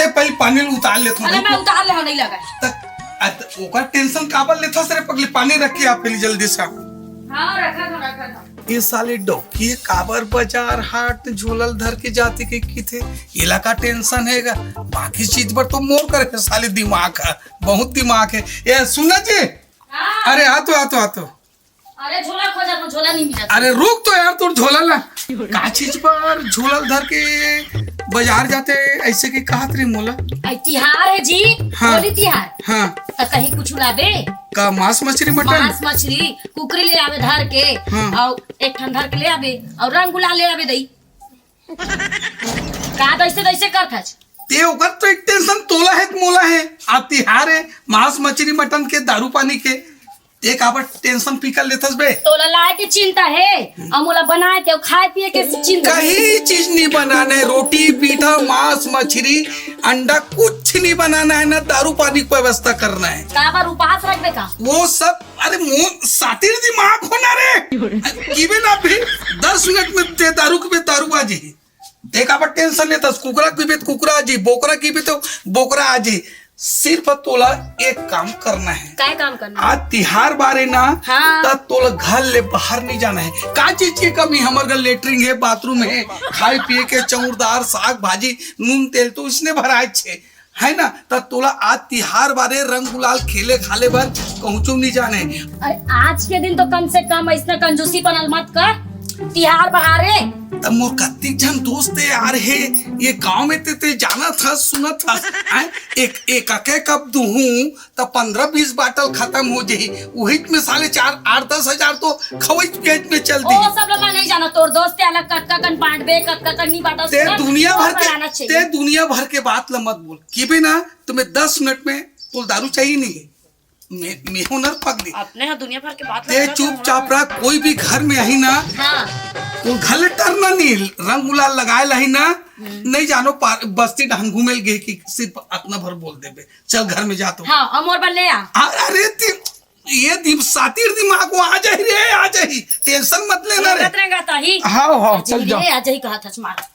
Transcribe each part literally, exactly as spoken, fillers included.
ए, पहले पानी ल उतार लेथों। अरे, मैं उतार ले हंव, नहीं लगा। त, अ, त ओकर टेंशन काबर लेथस रे पगली? पानी रख के आ पहले जल्दी से। हाँ, रखत हंव, रखत हंव। ये साले डौकी काबर बाजार हाट झोला ल धर के जाथे कहिथे, एला का टेंशन हे गा? बाकी चीज बर तो मोर कर हे साले दिमाग हे, बहुत दिमाग हे। ए, सुन ना जी। हाँ। अरे, आ तो, आ तो, आ तो। अरे, झोला खोजत हंव, झोला नहीं मिलत। अरे, रुक तो यार, तोर झोला ला। का चीज बर झोला ल धर के बाजार जाथे, अइसे के कहत रहे मोला? अई तिहार हे जी, हाँ। होली तिहार। हाँ। त कहीं कुछ लाबे? का मांस मछरी मटन? मांस मछरी, कुकरी ले आबे धर के, हाँ। अउ एक ठन धर के ले आबे, अउ रंग गुलाल ले आबे दई। का तइसे तइसे करथस? ते ओकर तो एक टेंशन तोला हे त मोला हे। आ तिहार हे, मांस मछरी मटन के, दारू पानी के, ते काबर टेंशन फिकर लेथस बे? तोला लाए के चिंता हे, अउ मोला बनाए के अउ खाए पिए के चिंता हे। कहीं चीज नहीं बनाना हे, रोटी पीठा, मांस मछरी, अंडा कुछ नहीं बनाना हे ना, दारू पानी के व्यवस्था करना हे। काबर उपास रखबे का? वो सब, अरे मोर सातिर दिमाग होना रे। कीबे ना अभी दस मिनट में ते दारू के बे दारू आ जाही। ते काबर टेंशन लेथस? कुकरा कीबे त कुकरा आ जाही, बोकरा कीबे त बोकरा आ जाही। सिर्फ तोला एक काम करना हे। काय काम करना हे? आज तिहार बार हे ना, हाँ। त तोला घर ले बाहर नहीं जाना हे। का चीज के कमी? हमर घर लेटरिन हे, बाथरूम हे, खाए पिए के चाउर दार, साग भाजी, नून तेल तो इसने भराए छे। हे ना, त तोला आज तिहार बार हे, रंग गुलाल खेले खाले बर कहूँचो नहीं जाना हे। अरे, आज के दिन तो कम से कम अइसना कंजूसीपन ल मत कर, तिहार बहार हे। त मोर कत्ती झन दोस्त हे यार हे, ये गांव में ते, ते जानत हस, सुनत हस, हैं? एक, एक अके कप दूहूं, त पंद्रह बीस बाटल खतम हो जाही, उही में साले चार, आठ, दस हजार तो खवई पियई में चल ओ, दिही। सब लोग नहीं जाना, तोर दोस्त हे अलग, कतका कन बांटबे, कतका कन नहीं बांटस, ते सब दुनिया भर के, कराना चाहिए। ते दुनिया भर के बात ल मत बोल, कीबे ना, तुम्हें दस मिनट में तोल दारू चाहिए नहीं हे। मैं, मैं हूं नर पगली। अपने हा दुनिया भर के बात ते लगा चुपचाप रहा, कोई भी घर में आही ना, हाँ। वो घर ले टरना नहीं, रंग गुलाल लगाए लाही ना, हम्म। नहीं जानो पार, बस्ती डहन घूमे ल गे कि सिर्फ अतना भर बोल देबे, चल घर में जा तो। हाँ, अउ मोर बर ले आ। आ, अरे ती, ये दिम-, सातिर दिमाग वो आ जाही रे, आ जाही, टेंशन मत लेना रे। रंगत रंगत आही। हाँ, हाँ, आ जाही चल जा। रे, आ जाही कहत हस मार।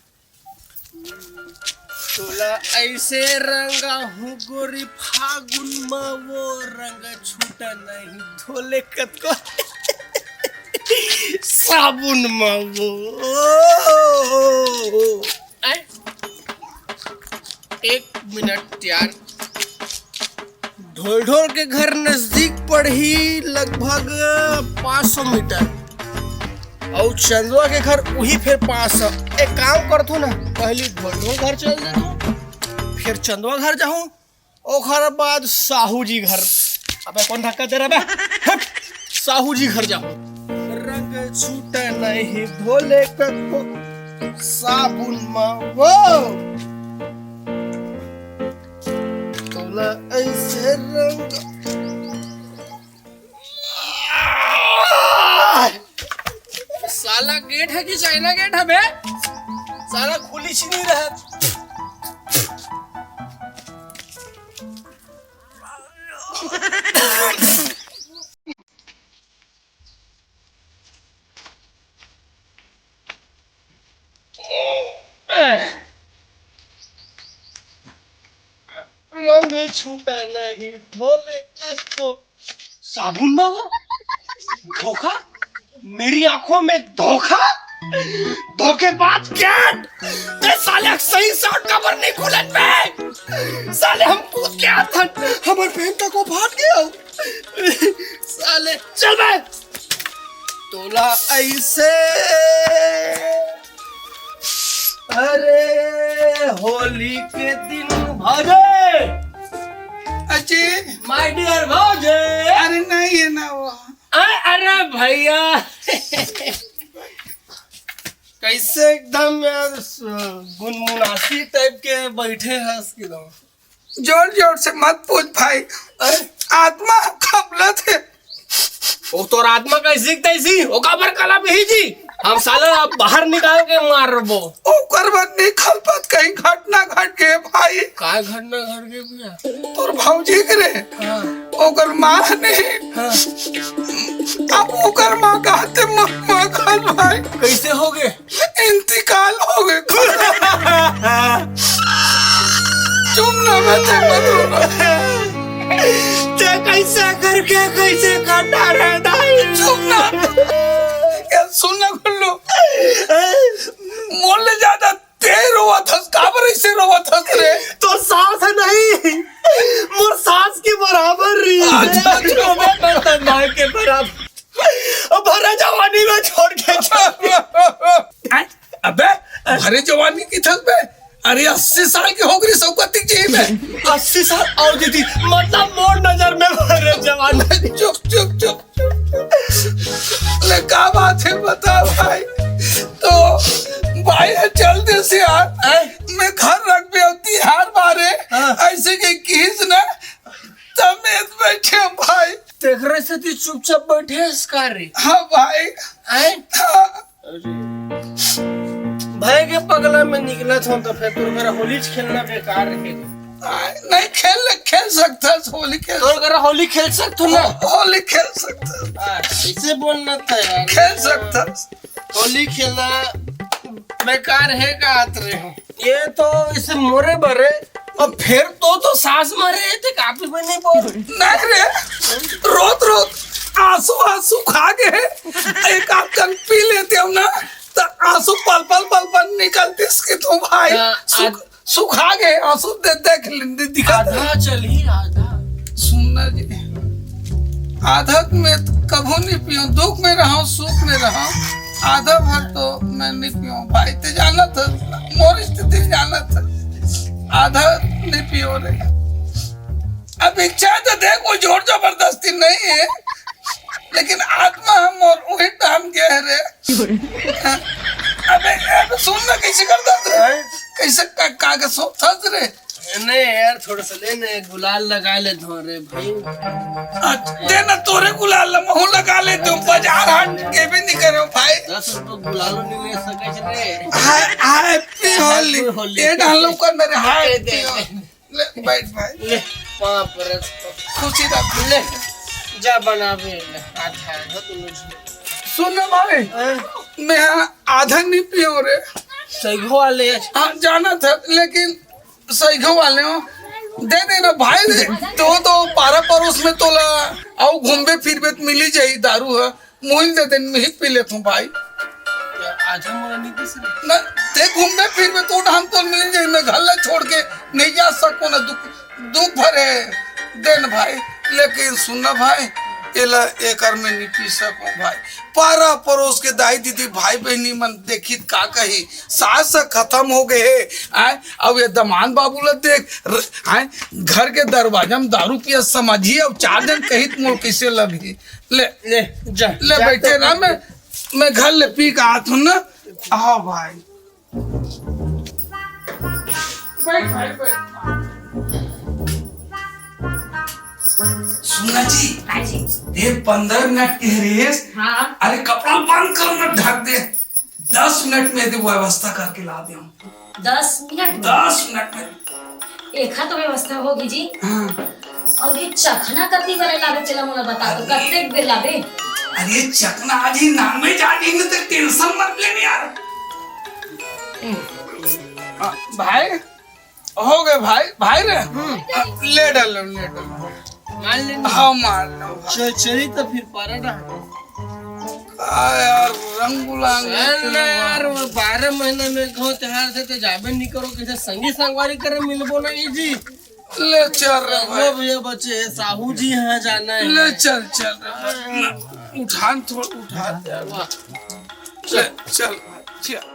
तोला अइसे रंगाहूं गोरी फागुन म, वो रंग छूटा नहीं धोले कतको साबुन म वो। आय? एक मिनट यार, ढोलढोल के घर नजदीक पड़ही लगभग पाँच सौ मीटर, अउ चंदवा के घर उही फेर पाँच सौ। एक काम करथों ना, पहली ढोलढोल घर चल देथों, फेर चंदवा घर जाहूं, ओकर बाद साहू जी घर। अबे कौन धक्का दे रहा बे? हट, साहू जी घर जाहूं। रंग छूटे नहीं धोले कतको साबुन म वो। तोला अइसे रंग। साला गेट हे कि चाइना गेट हे बे? साला खुली सी नहीं रहा। रंग छूटा नहीं धोले कतको। साबुन मांगा? धोखा? मेरी आंखों में धोखा? धोखेबाज cat! ते साले सही साउंड काबर नहीं खोलत बे? साले हम कूद के आथन, हमर पेंट तको फाट गया। साले चल बे। तोला अइसे, अरे होली के दिन भरे। अजी। My dear Bhauji. अरे नहीं हे ना वो। अ-, अरे भैया। कैसे एकदम यार स-, गुनमुनासी टाइप के बैठे हस एकदम। जोर जोर से मत पूछ भाई। अरे। आत्मा खपलत हे। वो तोर आत्मा कैसी तैसी, वो काबर कला में ही जी। हम साला बाहर निकाल के मारबो। ओकर बाद नहीं खलपत, कहीं घटना घट गए भाई। का घटना घट गए भैया? तोर भौजी के रे। हाँ। ओकर माँ ने। हाँ। अब ओकर माँ कहते मत मत भाई। कैसे हो गए? इंतकाल हो गए। चुप ना, मैं ते मत रो। ते कैसे करके, कैसे काटा रे दाई? चुप ना। ये सुन ना गुल्लू, मोर ले ज्यादा ते रोवत हस, काबर ऐसे रोवत हस रे? तोर सास ह नहीं, मोर सास के बराबर रही। अच्छा, अच्छा। मैं तो माँ के बराबर। अब भरे जवानी में छोड़ के चल। अबे, भरे जवानी किथस बे? अरे, अस्सी साल के हो गई, सौगत जी में। अस्सी साल? और दीदी, मतलब मोर नजर में भरे जवानी। चुप, चुप, चुप। ले, का बात है, बता भाई। तो भाई, चल दे से यार। हैं? मैं घर रख भी होती हार मारे। हाँ। ऐसे के किस ना, तब मैं बैठे भाई। तेकरे से तू चुपचाप बैठे हस का रे? हाँ भाई। हैं? हाँ। अरे। भाई के पगला में निकलत हो तो फिर तोर करा होली खेलना बेकार रहेगा। आ, नहीं खेल, खेल सकता है होली खेल। तोर करा होली खेल सकत हो ना? होली खेल सकता है। आ, ऐसे बोलना था यार। खेल सकता है। होली खेलना बेकार है का आत रहे हो? ये तो इसे मोरे बरे। अब फिर तो, तो सास मरे थे, काफी में नहीं बोल। नहीं रे, रोत रोत आंसू, आंसू खा गए। एक आध कन पी लेते हम ना, तो आंसू पल पल, पल पल निकलते इसके तो भाई। हाँ, सुख, आज सुखा गए आंसू दे, देख ले, दे, दिखा दे। आधा चली, आधा। सुनना जी, आधा मैं कभू नहीं पियो, दुख में रहो, सुख में रहो, आधा भर तो मैं नहीं पियो। भाई ते जाना था, मोर स्थिति जाना था, आधा नहीं पियो रे। अब इच्छा तो देख, कोई जोर जबरदस्ती नहीं है, लेकिन आत्मा हम और वही डाल गया है रे। अबे, अबे सुन ना, कैसे करता था? हैं? कैसे का, का, का सोचता था रे? नहीं यार, थोड़ा सा ले ना, गुलाल लगा ले दो रे भाई। आ, दे ना तोरे गुलाल ला, महू लगा ले दो, बाजार हाट के भी नहीं करे भाई। दस रुपये गुलालो नहीं ले सके रे। हाय, हैप्पी होली। हैप्पी होली। ये डालो कर मेरे, दे, दे, हैप्पी होली। ले, बैठ भाई। ले, पाँव परत। खुशी रख। ले, जा बनावे, ले, आधा, आधा दोनों झन। सुन ना भाई, हाँ? मैं आधा नहीं पियो रे। सही वाले। हाँ, जाना था, लेकिन सही वाले हो। दे देना भाई, दे। तो, तो पारा परोस में तोला, आओ घूमबे फिरबे तो मिली जाई दारू है। मोहिल दे दे, मैं ही पी लेता हूँ भाई। आधा मोला नहीं दे सकते। ना, ते घूमबे फिरबे तो हम तो मिल जाई, मैं घर ला छोड़ के नहीं जा सको ना, दुख, दुख भरे दिन भाई। लेकिन सुन ना भाई, एला एकर में नहीं पी सको भाई। पारा परोस के दाई दीदी भाई बहनी मन देखी त का कही, सास खत्म हो गए है, आय? अब ये दमान बाबू ला देख, र-, आय? घर के दरवाजा में दारू पिया समझी, अब चार दिन कही त मोर कैसे लगी। ले, ले, जा, ले जा बैठे तो। ना, मैं, मैं घर ले पी के आत हूँ ना। आओ भाई। बैठ भाई, बैठ। सुना जी, हाँ जी। ये पंद्रह मिनट के रेस। हाँ। अरे कपड़ा बंद कर, मैं ढक दे। दस मिनट में यदि व्यवस्था करके ला दे हम। दस मिनट में? दस मिनट में। एखर तो व्यवस्था होगी जी। हाँ। अउ ये चखना कति बने लाबे, चला मोला बता तो, अरे। कतेक बेर लाबे? अरे चखना आज ही नॉनवेज आज ही, तो टेंशन मत लेने यार। हम्म। हाँ, भाई, हो गए भाई, भाई रे। हम्म। हाँ, ले डालो, ले डालो। मार लेंगे। हाँ, मार लो। चल, चली तो फिर पारा ना। का यार, रंग गुलाल चल ना यार, वो बारह महीना में गाँव त्योहार से तो जाबे नहीं करो, किसे संगी संगवारी करे मिलबो नहीं जी। ले चल रे भाई। भैया बचे हैं, साहू जी यहाँ जाना है। ले चल, चल रे भाई। उठान थोड़ा उठा दे। वाह। ले चल भाई, चल।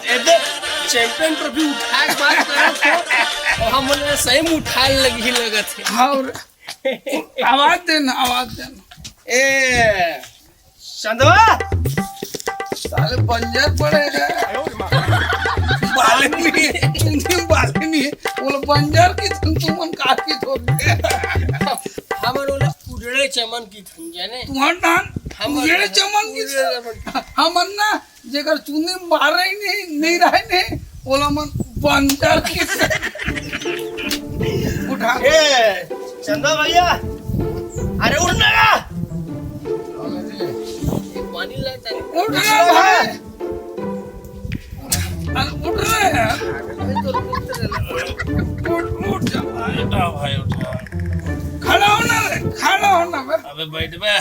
ए देख, चैंपियन ट्रॉफी उठा के बात करत हो, और हम बोले सही में उठाए लगी लगत है। हाँ, और आवाज दे ना, आवाज दे ना। ए, चंदवा! साले बंजर पड़े हैं। बाले नहीं है, चुंदी बाले नहीं है। बोले बंजर की तुम, तुमन काट की छोड़ दे। हमन बोले उजड़े चमन की थन जाने। तुहर नाम हम उजड़े चमन की उजड़े थन। चमन। हमन ना जेकर चुंदी में बार रही नहीं, नहीं रहे नहीं, ओला मन बंजर की उठा। ए, चंदा भैया, अरे उठ ना गा। पानी लाता है। उठ ना भाई। अरे उठ रहे हैं। अरे तो उठ, उठ जा भाई। उठा भाई, उठा। खड़ा होना रे, खड़ा होना बे। अबे बैठ बे।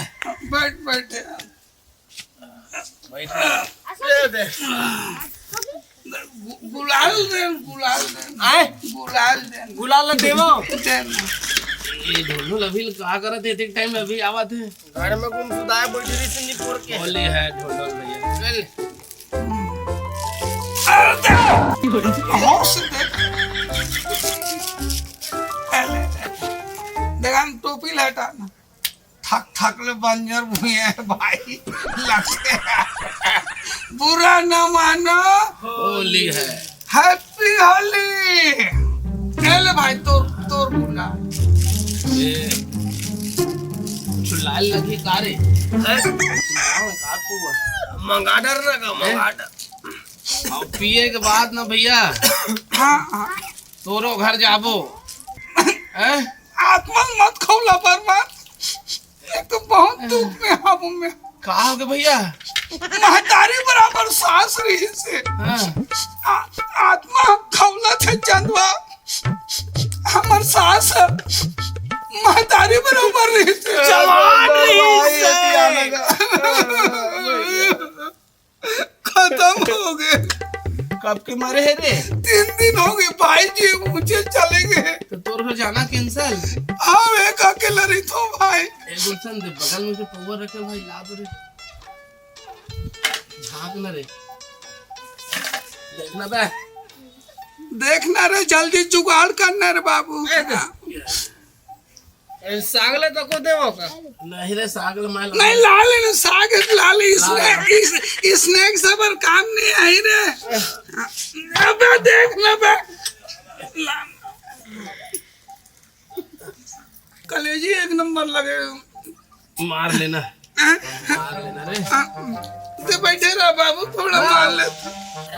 बैठ, बैठ। बैठ। दे, दे। गु-, गुलाल दे, गुलाल दे। आए? गुलाल दे। गुलाल ला देवो। दे ना। ये ढोल ढोल अभी का करत हे? इतने टाइम अभी आवत हे। घर में गुमसुदाए बैठी रही से निपोर के। होली है ढोल ढोल भैया। चल। अरे दे। होश दे। अरे दे। देखा, टोपी ला हटा ना। थक थक ले बंजर भुइयां हे भाई, लगथे। बुरा न मानो, होली है। Happy होली। ए ले भाई, तोर, तोर गुलाल। ये कुछ लाल लगी का रे? हैं? का तू बस? मंगा डर ना का, हैं? मंगा डर। अब पिए के बाद ना भैया, हाँ, हाँ। तोरो घर जाबो। हैं? आत्मा मत खौला बर्बाद। एक तो बहुत दुख में हूँ मैं। का हो गया भैया? महतारी बराबर सास रही से। हाँ। आ-, आत्मा खौला थे चंदवा। हमर सास महतारी बराबर रही से। जवान रही से। खत्म हो गए। कब के मरे हे रे? तीन दिन हो गए भाई जी, मुझे चले गए। तो तोर घर जाना cancel? हाँ, एक अकेला रही तो भाई। ए गुलशन दे, बगल में जो पौवा रखे भाई, ला दे रे। झांक ना रे। देखना बे। देखना रे, जल्दी जुगाड़ करना रे बाबू। ए, दे। ए, साग ले तो को देवो का? नहीं रे, साग ले मैं नहीं, ला ले ना, साग ला ले, ला ले। स्नैक, इस, स्नैक सब और काम नहीं आई रे। अबे देख ना बे। ला। कलेजी एक नंबर लगे। मार लेना। हाँ? मार लेना रे। हाँ, ते बैठे रह बाबू, थोड़ा मार ले।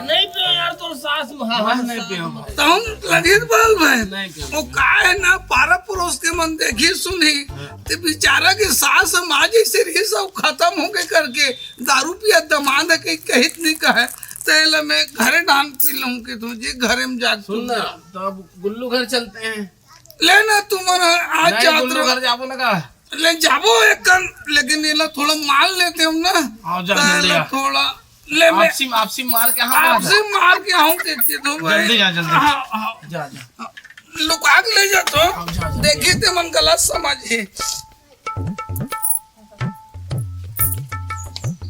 नहीं पियो यार, तोर सास में, हाँ, मैं हाँ, नहीं सास पियो। में। तो हम लगित बाल भाई। नहीं पियो। वो का है ना, पारा परोस के मन देखी सुनी। हाँ। ते बेचारा के सास हम आज ऐसे रही सब खत्म होके करके दारू पिया दमाद के कहित नहीं कहे। ते ले मैं घरे डांग पी लूं कि तू जी घरे में जा सुन ना, तो अब गुल्लू घर चलते हैं। ले ना तू मन आज नहीं, जात गुल्लू रहो। घर जाबो ना का? ले जाबो एक कन, लेकिन ये ला थोड़ा मार लेते हम ना। हाँ, जा, पहले जल्दी आ। थोड़ा, ले मैं आपसी, आपसी मार के, हाँ, आपसी मार के, हाँ, देते तो भाई। जल्दी जा, जल्दी। हाँ, हाँ। जा, जा। लुका के ले जा तो। हाँ, जा, जा। देखी ते मन गलत समझ है।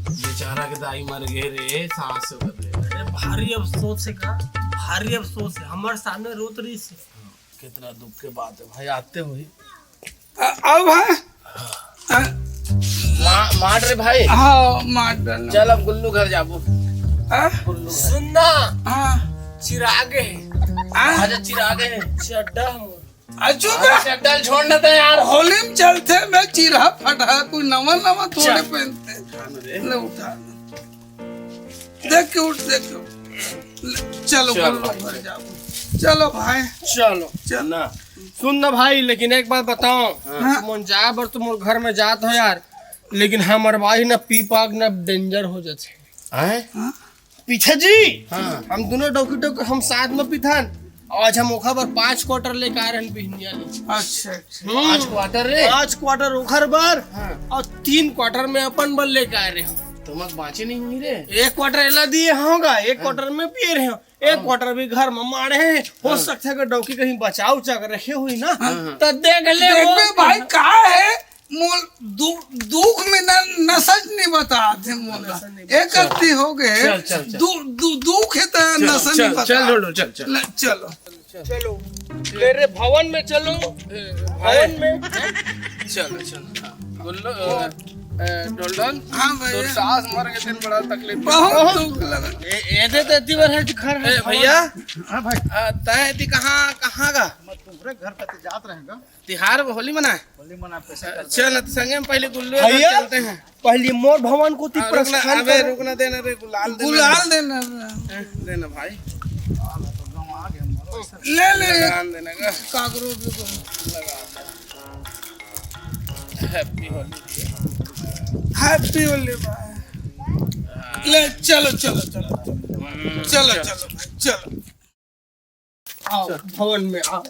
बेचारा के दाई मर गए रे, सास से कर रहे। अरे, भारी अफसोस है का? भारी अफसोस है। हमारे सामने रोत रही से। कितना दुख के बात है भाई, आते हुए। आ, आओ भाई। आ, मा-, मार रे भाई। हाँ, मार डालना। चल अब गुल्लू घर जाबो। हाँ? गुल्लू घर। सुन ना। हाँ। चिराग है। हाँ? आजा चिराग है। चड्डा हम। अचू अरे बे। चड्डा छोड़ ना तो यार। होली में चलते मैं चिरा फटा, कोई नवा नवा थोड़े चल। पहनते। उठा ना रे। ले उठा। देख के उठ, देख के उठ। ले, चलो, चलो। गुल्लू घर जाओ। चलो भाई। चलो। चल। ना। सुन ना भाई, लेकिन एक बात बताओ। हाँ। तुम जाए बर तुम घर में जात हो यार, लेकिन हमर भाई ना पी पाक ना डेंजर हो जाते। हैं? हाँ? पीछे जी, हाँ। हम दोनों डौकी डौकी हम साथ में पीथन। आज हम ओखा बर पाँच क्वार्टर लेके आए रहन बिहनिया ले। अच्छा, अच्छा। हम्म। पाँच क्वार्टर रे? पाँच क्वार्टर ओखर बर हाँ। और तीन क्वार्टर में अपन बर लेके आए रहे हो। तुमक बाँचे नहीं हुई रे? एक क्वार्टर एला दिए होगा, एक हाँ। क्वार्टर में पिए रहे हो, एक हाँ। क्वार्टर भी घर में मारे हैं। हो हाँ। सकता है कि डौकी कहीं बचाव उचा कर रखे हुई ना, हाँ। तो देख ले देख वो। बे भाई, का है? मोल दु-, दुख में न-, नसज नहीं बता थे मोला। नसज नहीं बता। एक अत्ती हो गए। चल, चल, चल। दु-, दु-, दुख है तो चल, नसज चल, नहीं बता। चल, ढोल, चल, चल। ले, चलो। चलो। मेरे भवन में चलो। ए, भवन भाई। में। चलो, चलो। हाँ। बोलो, अ, अ, ढोलढोल। हाँ भैया। तोर सास मर के दिन बड़ा तकलीफ बहुत में। दुख लगा। ए, ए दे तो इतनी बार है घर है। ए, भैया। हाँ भाई। अ, तय दी कहाँ, कहाँ का? मैं तुम्हारे घर पे तो जात रहेगा। तिहार होली मनाए? होली मना पैसा अ, करते चल, हैं। तो संगे में पहले गुल्लू भैया, चलते हैं। पहले मोर भवन को ती हाँ, रुक ना, प्रस्थान अबे करो। रुक ना, देना रे, गुलाल देना गुलाल रे। देना रे। हैं, देना भाई। ले ले। लगान देना का। काकरो भी को। लगा दे। Happy होली। Happy होली भाई। ले, चलो, चलो, चलो। हम्म, चलो, चलो। चलो भाई, चलो। आओ, भवन में आओ।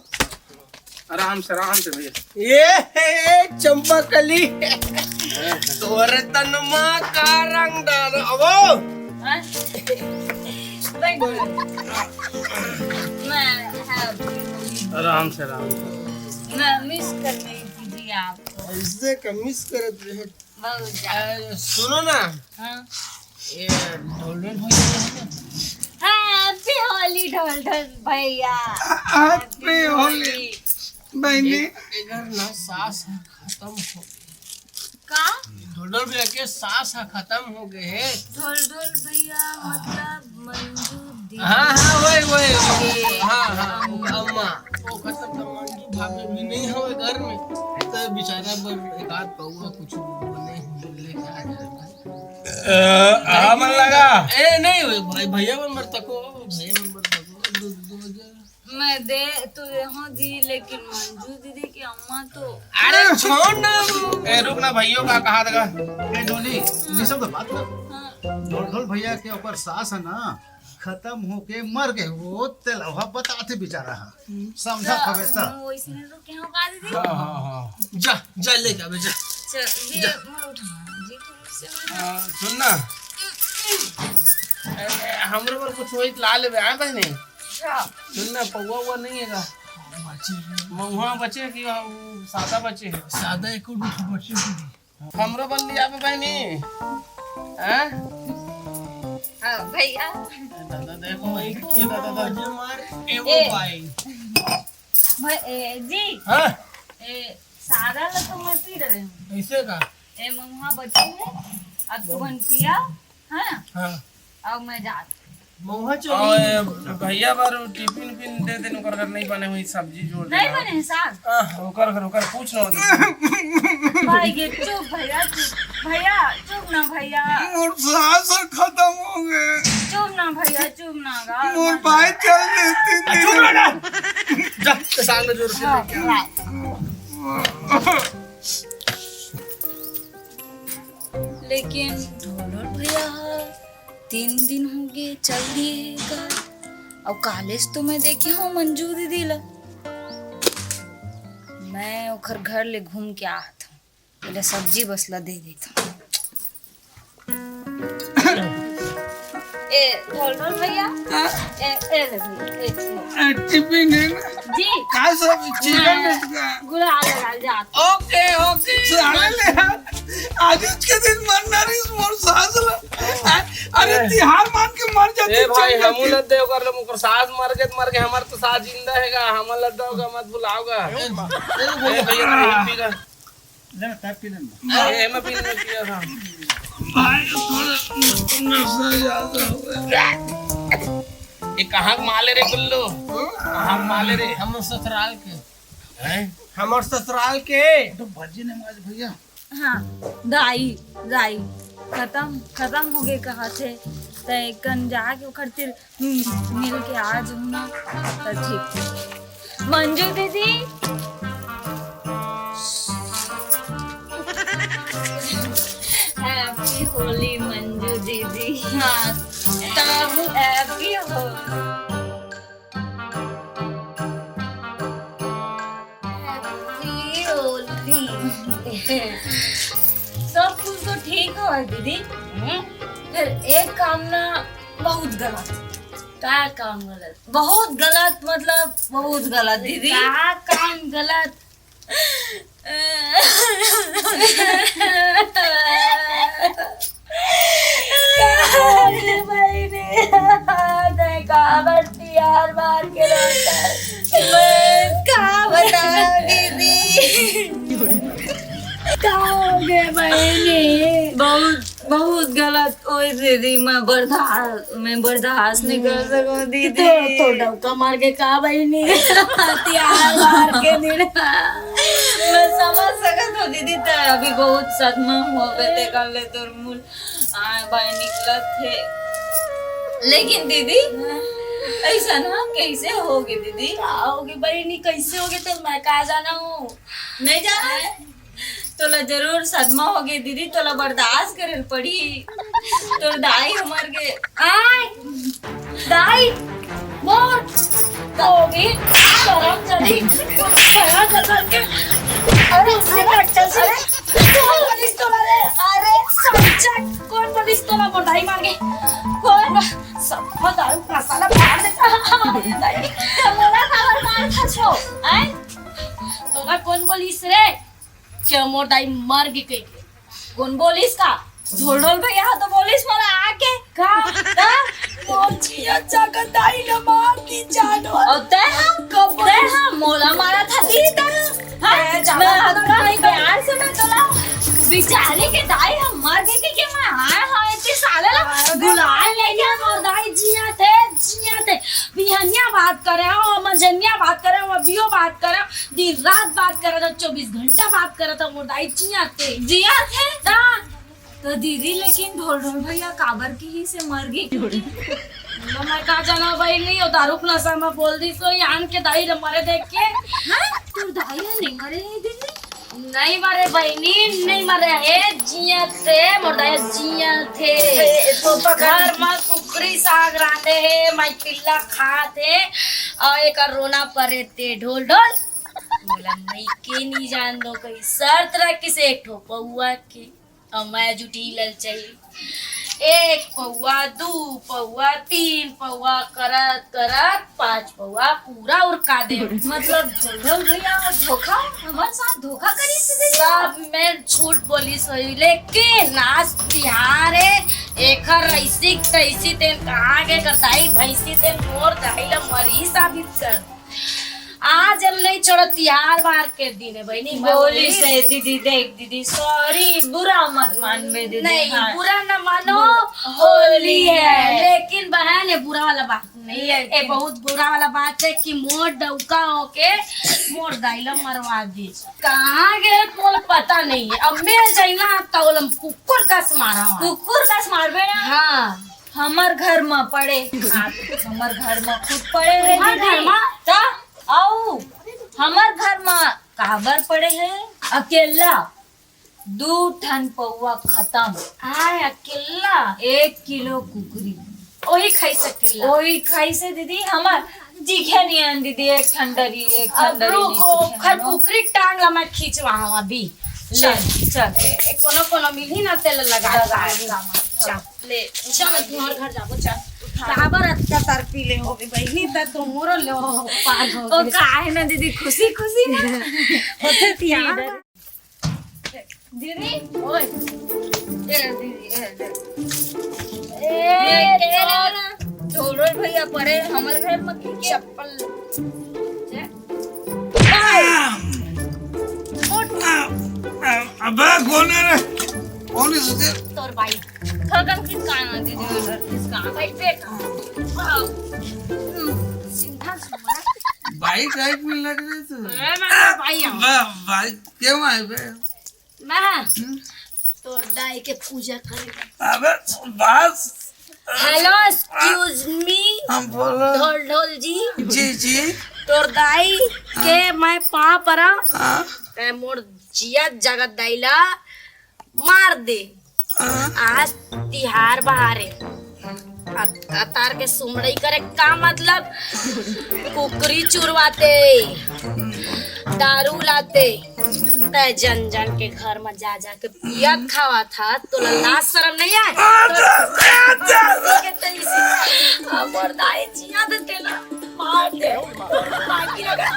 आराम से, आराम से भैया। ये हे चंपा कली, तोरे तन मा का रंग डाल अबो। हाँ? बैठ। मैं, हाँ, आराम से, आराम से। मैं मिस कर रही थी जी आपको। ऐसे का मिस करत रहे। बहुत ज्यादा। अरे, सुनो ना। हाँ। ये ढोल ढोल भैया है ना? Happy Holi ढोल ढोल भैया। Happy Holi। बहनी। ए-, एकर ना सास ह खत्म हो। का? ढोल ढोल भैया के सास ह खत्म हो गए हे। ढोल ढोल भैया मतलब मंजू दीदी। हाँ, हाँ, वही, वही। हाँ, हाँ, अम्मा। वो खत्म तो मंजू भाभी भी नहीं हवे घर में। तो बेचारा बर एक आध पौवा कुछ बने, लेके आ जाए। अ, आ मन लगा। ए, नहीं, भाई, भैया मन बर तको, भैया मन बर तको। दो, दो हजार। मैं दे तो रहा जी, लेकिन मंजू दीदी की अम्मा तो अरे, छोड़ ना। ए, रुक ना, भैया का कहा था? ए, डोली, ये सब तो बात कर। हाँ। ढोल ढोल भैया के ओकर सास है ना, खत्म होके मर गए, वो तेलवा बताते बेचारा है। समझा तो खबे सा? हम वैसे नहीं तो क्या होगा दीदी? हाँ, हाँ, हाँ। जा, जा, लेके आवे, जा। चल, ये जा। मैं उठा, जी, तुमसे उठा। हाँ, सुन ना। ए, हमरो बर कुछ होई त ला लेबे, हाँ बहनी? अच्छा। सुन ना, पौवा उवा नहीं है का? महुआ बचे कि वो सादा बचे है? सादा एक उठ बचे है। हमरो बर लियाबे बहनी। हाँ? हाँ, भैया। दादा, देखो, एक, एक दादा, दादा। ए, वो ए। भाई। भाई, ए, जी। हाँ? ए, सादा ला तो मैं पी रहे हूँ। ऐसे का? ए, महुआ बचे है, अब तुमन पिया, हाँ? हाँ। अब मैं जात। महुआ चोरी। और भैया बर टिफिन फिन दे देन, ओकर घर नहीं बने हुई, सब्जी जोड़ नहीं देना। बने है साग? आह, ओकर घर, ओकर पूछ ना होता। भाई, ये चुप भैया, चुप। भैया, चुप ना भैया। मोर सास खत्म हो गए। चुप ना भैया, चुप ना गा। मोर भाई चल देते। चुप रह ना। जा, साग में जोर से हाँ, लेके आ। हाँ। लेकिन ढोलर भैया ह तीन दिन हो गए चल दिए हे का। अउ कालेज तो मैं देखे हूँ मंजू दीदी ला, मैं ओखर घर ले घूम के आहत हूँ, एला सब्जी बस ला दे देत हूँ। ए, ढोल ढोल भैया। हाँ? ए, ए ले भैया, ए, ए। ए, टिफिन है ना? जी। का सब चिकन हाँ। है इसका? गुलाल लगा जात। ओके, ओके। साले ले यार, आज के दिन मरना रहीस मोर सास ला। अरे ए। तिहार मान के मर जाती ए भाई, चल हमू जाती। ला दे ओकर ले, ओकर सास मर गए त मर गए, हमार तो सास जिंदा है गा, हमन ला दो गा, मत भुलाओ गा। ए, ए, ए भैया, तू पी गा। ले ना, तब पी लेना। ए, मैं पी लेना, पिया था। भाई, थोड़ा नशा ज्यादा हो गया। ये कहाँ के माले रे गुल्लू? कहाँ के माले रे? हम ससुराल के। हैं? हमर ससुराल के। तो भजी ने मार भैया। हाँ, दाई, दाई, खत्म, खत्म हो गए कहा थे। तय कन जाके ओकर तिर हम्म, मिल के आ जाऊँ ना, तो ठीक। मंजू दीदी, Happy Holi मंजू दीदी। हाँ, तब Happy Holi। Happy Holi। सब कुछ तो ठीक हो दीदी, हम्म? फिर एक काम ना बहुत गलत। का काम गलत? बहुत गलत, मतलब बहुत गलत दीदी। का काम गलत? का रे बहिनी? देखा, हमर तिहार मार के रोता। मैं का बताऊं दीदी? का हो गया बहिनी? बहुत, बहुत गलत। ओए दीदी, मैं बर्दाश्त, मैं बर्दाश्त नहीं कर सकूं दीदी। तो, तो डौका मार के का बहिनी? हथियार मार के दिन। मैं समझ सकत हूँ दीदी, ते अभी बहुत सदमा होवे, ते कर ले तोर मुल आए बाय निकलत थे। लेकिन दीदी, ऐसा ना कैसे होगे दीदी? का होगे बहिनी, कैसे होगे तो मैं का जाना हूँ? नहीं जाना है? तोला जरूर सदमा होगे दीदी, तोला बर्दाश्त करे ल पड़ी। तोर दाई हमर के, आय, दाई, बोल, होगी, शरम चली, शरम चल के। अरे, अरे, अरे, कौन पुलिस तोला रे? अरे, समझा, कौन पुलिस तोला? मोर दाई मार गे। कौन? सब दारू मसाला फाड़ देता। मोला काबर मार था छो, हैं? तोला कौन बोलिस रे? के मोर दाई मर गे कहिके। कौन बोलिस का? ढोल ढोल भैया ह तो बोलिस मोला आके। का? त मोर जिया जागत दाई ल मार दी जानो। अउ तै ह? कब तै ह मोला मारा था दी तै ह? हाँ? मैं जागत दाई प्यार से मैं तोला बिचारी के दाई ह मर गे कहिके मैं आय हंव एती साले ला बुलाय ले गया। मोर दाई जिया थे, जिया थे। बिहनिया बात करे हो, मंझनिया बात करे हो, अभियो बात करे हो। दिन रात बात करत हो, चौबीस घंटा बात करत हो, मोर दाई जिया थे। जिया थे? हाँ। तो दीदी, लेकिन ढोल ढोल भैया काबर किहिसे मर गे? मैं का जाना बहिनी, ओ दारू के नशा में बोल दिस, ओ आन के दाई रे मरे देख के। हाँ? तोर दाई ह नहीं मरे हे दीदी? नहीं मरे बहिनी, नहीं मरे हे, जिया थे, मोर दाई जिया थे। ए, तो पकड़। घर में कुकरी साग रांधे हे, माई पिल्ला खात हे, अउ एकर रोना परे ते ढोल ढोल। मोला मइके नी जान दो, कहीं शर्त रखिस एक ठो पौआ के, अउ मैं जुटी ललचाई। एक पौआ, दू पौआ, तीन पौआ करत करत पांच पौआ पूरा उरका दे। मतलब ढोल ढोल भैया धोखा, हमर साथ धोखा करिस दीदी। सब मैं झूठ बोलिस होही, लेकिन आज तिहार हे, एकर ऐसी तैसी तेन कहाँ के कर दाई भैंसी तेन मोर दाई ला मरही साबित कर। आज हम नहीं छोड़ो, तिहार बार के दिन है बहिनी, मैं बोलिस होली से दीदी, देख दीदी, sorry, बुरा मत मानबे दीदी। नहीं, हाँ। बुरा न मानो, बु-, होली है। लेकिन बहन, ये बुरा वाला बात नहीं है, ये बहुत बुरा वाला बात है कि मोर डौका होके मोर दाई ला मरवा दिस। कहाँ गे मोला पता नहीं है। अब मैं जाई ना, तब ओला कुकुर कस मारा हूँ। कुकुर कस मारबे ना? हाँ। हमर घर म पड़े। हाँ, हमर घर म खुद पड़े हे तुम्हार दीदी। घर म? त अउ हमर घर म काबर पड़े हे? अकेला। दू ठन पौवा खतम। आय, अकेला? एक किलो कुकरी। ओही खाइस अकेला? ओही खाइस दीदी, हमर दिखे नइ आन दीदी, एक ठन डरी, एक ठन अब डरी रुक, नइ ओ दिखे खर आन। कुकरी के टांग ला मैं खींचवा हूँ अभी। ले, चल। चल। ए, ए, कोनो, कोनो मिलही ना, तेल लगा लगा दे। लगा दे। चल, ले, चल, तुम्हार घर जाबो, चल। काबर अतका तरपी ले होगे बहिनी, त तो मोरो ले हो, पार हो ओ, गए। काहे ना दीदी, खुशी, खुशी ना। होते तिहार। दीदी, ओए। ए, दीदी, ए, ए। ए, ए, के रे? ढोल ढोल भैया पड़े हमर घर म की के? चप्पल। जे। ओए। उठ। अबे, कौन है रे? कौन है सुधीर? तोर भाई। खगन किस काम है दीदी? किस काम? भाई, पेट। सीधा सुना। भाई टाइप में लग रहे तू। ए, मैं तेरा भाई हूँ। वाह, भाई। क्यों आए बे? मैं हम्म? तोर दाई के पूजा करे। अबे बस। Hello, excuse me। हम बोलो। ढोल ढोल जी। जी, जी। तोर दाई हाँ। के मैं पाँव परा। हाँ। ते मोर जिया जगत दाई ला मार दे। हाँ। आज तिहार बहारे। अत-, अतार के सुमड़ई करे का मतलब? कुकरी चुरवाते, दारू लाते, तै जन जन के घर म जा जा के पियत खावत हा, तोला लाज शरम नइ आय? तोर के तइसे, हमर दाई जिया दे तेला मार दे, बाकी लगा।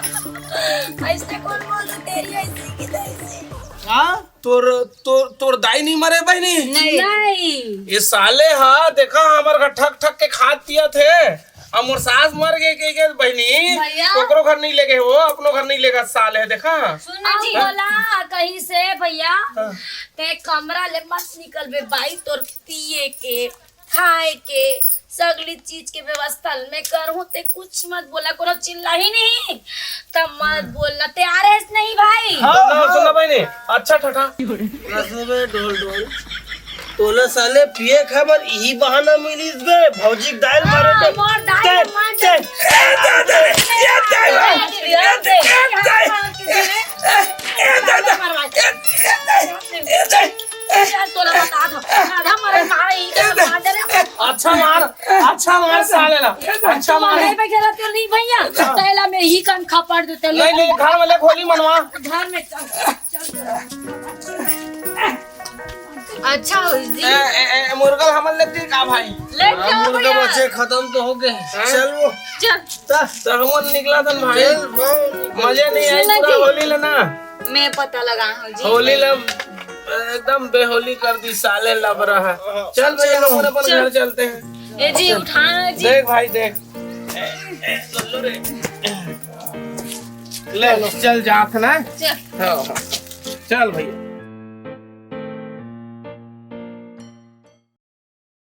अइसने कोन बोल दे तेरी अइसी की तइसी। हाँ? तोर, तोर, तोर दाई नइ मरे बहिनी? नहीं। नहीं। ये साले हा, देखा, हमर घर ठक ठक के खात पियत हे। अब मोर सास मर गे, के, के बहिनी, भैया। ओकरो घर नइ लेगे वो, अपनो घर नइ लेगा साले, देखा। सुन ना जी। बोला कहीं से भैया, हाँ। ते कमरा ले मत निकलबे बाई, तोर पिए के खाए के, सगली चीज के व्यवस्था मैं करहूं, ते कुछ मत बोला, कोनो चिल्लाही नहीं, तब मत बोलना, तैयार है नहीं भाई? हाँ, सुनना, हाँ। सुनना बहिनी, अच्छा ठठा। रसवे ढोल ढोल, तोला साले पिए खाबर इही बहाना मिलिस बे, भौजी के दाल मारे हाँ, बे। मोर दाल ते, मार ते, दे। ए, दे, दे, ए, दे, ए, दे, ए, दे, ए, दे, ए, दे। ए, ए, दादा, ए, ए, ए, ए, चल, तोला बता दो। आधा मरे मारे, ई के मार दे रे। अच्छा मार, अच्छा मार साले, अच्छा, माने। नहीं भैया, तेल नहीं भैया, तेला में ही कन खपड़ देते। नहीं, नहीं, घर में ले, होली मनवा। घर में चल, चल। अच्छा हो जी। ए, ए, ए, मुर्गा हमन ले तीर का भाई? ले हाँ, आओ मुर्गा भैया। बचे, खत्म तो हो गए। हाँ? चल वो। चल। त, त हमन निकला थन भाई। चल, भाई। मजे नहीं आई सुना पूरा जी। होली लेना। मैं पता लगा हूँ जी। होली ला एकदम बेहोली कर दी साले लबरा है। चल भैया, चलो, अपन अपन चल। घर चलते हैं। ए जी, उठाना जी। देख भाई, देख। ले, चल जात ना। चल। हाँ, हाँ। चल भैया।